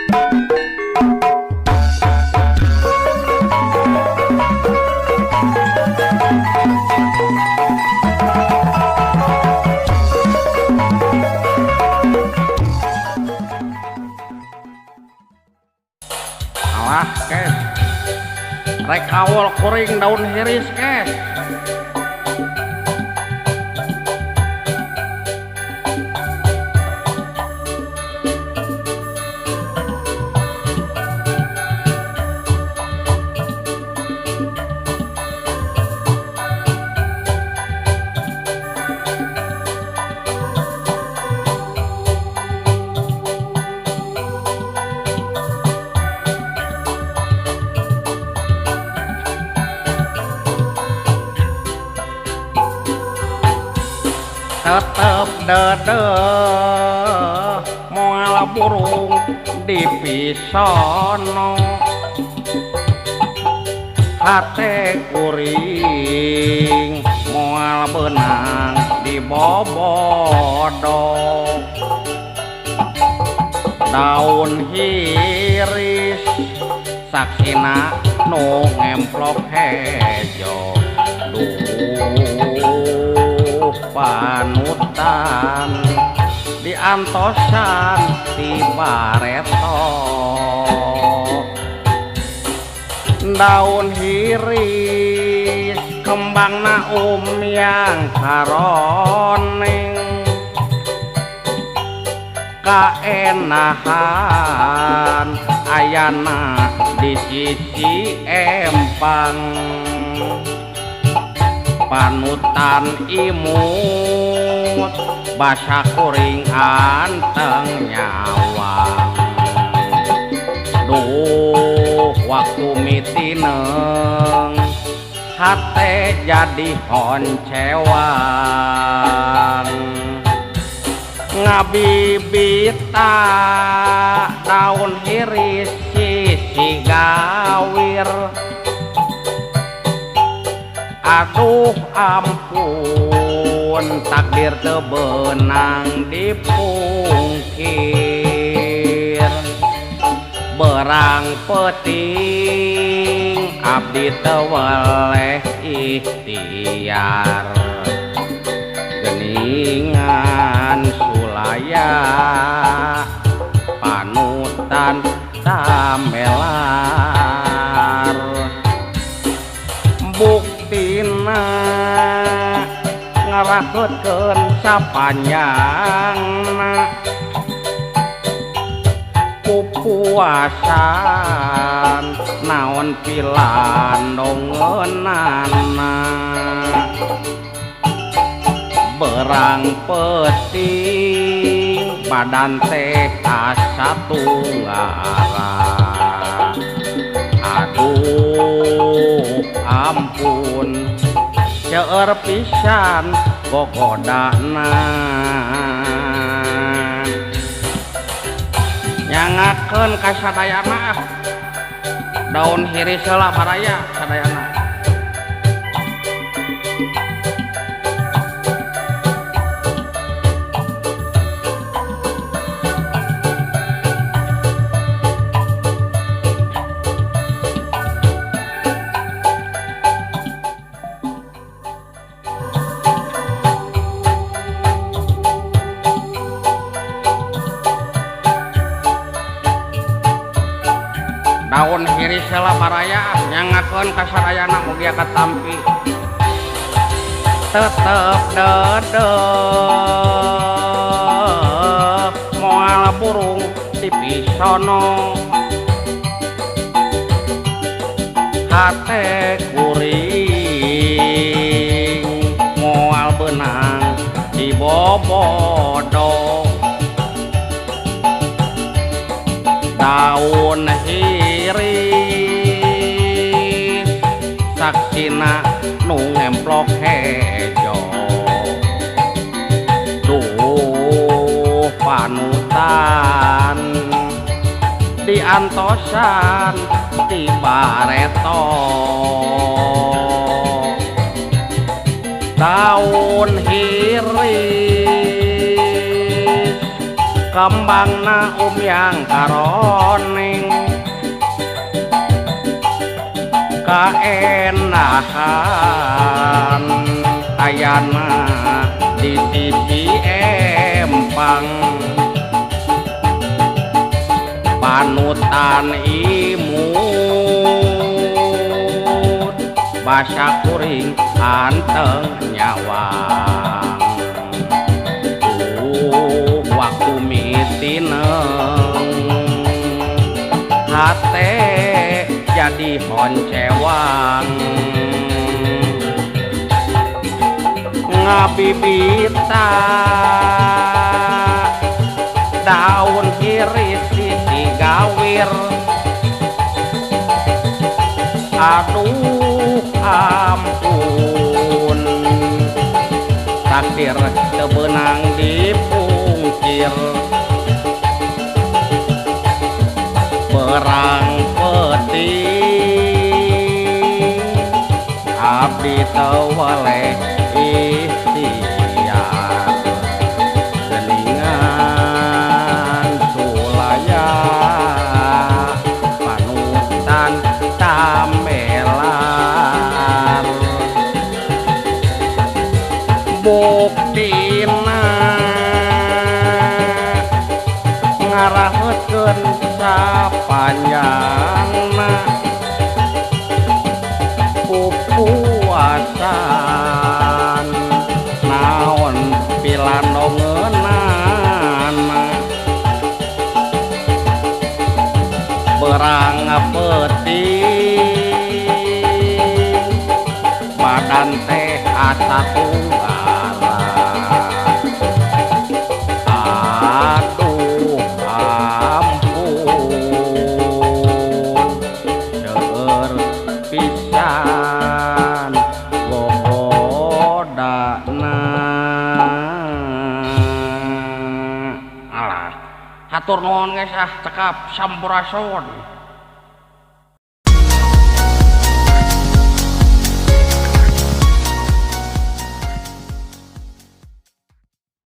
Alah, kes. Rek awol kuring daun hiris, kes. Tetep dede moal burung dipisono, hate kuring moal benang dibobodo. Daun hiris saksina nu ngemplok hejo. Duh, panutan diantosan ti bareto. Daun hiris kembangna umyang karoneng, kaenahan ayana di sisi empang. Panutan imut basa kuring anteng nyawang. Duh, waktu mitineng hate jadi honcewang. Ngabibita daun hiris sisi gawir. Aduh ampun, takdir teu beunang dipungkir. Berang peuting abdi teu weleh ikhtiar. Geningan sulaya panutan tamelar. Buktina ngarakeutkeun sapanjangna, pupuasan naon pilandongeunana. Berang peuting badan teh asa tunggara. Aduh ampun, seueur pisan gogodana. Nyangakeun ka sadayana daun hiris heula baraya sadayana. Daun hiris heula baraya nyangakeun ka sadayana mugia katampi. Tetep dede moal burung dipisono, hate kuring moal beunang dibobodo. Daun hiris saksina nu ngemplok hejo. Duh, panutan diantosan ti bareto. Daun hiris Kembangna umyang karoning kaenahan ayana di sisi empang panutan imut basa kuring anteng nyawang waktu mitineng hate jadi honcewang ngabibita daun hiris sisi gawir aduh ampun takdir teu beunang dipungkir perang peuting abdi teu weleh ikhtiar geuningan sulaya panutan tamelar buktina ngaraheutkeun sapanjangna pupuasan naon pilandongeunana berang peuting badan teh asa tunggara aduh ampun seueur pisan gogodana. Alah hatur nuhun geus ah cekap sampurasun.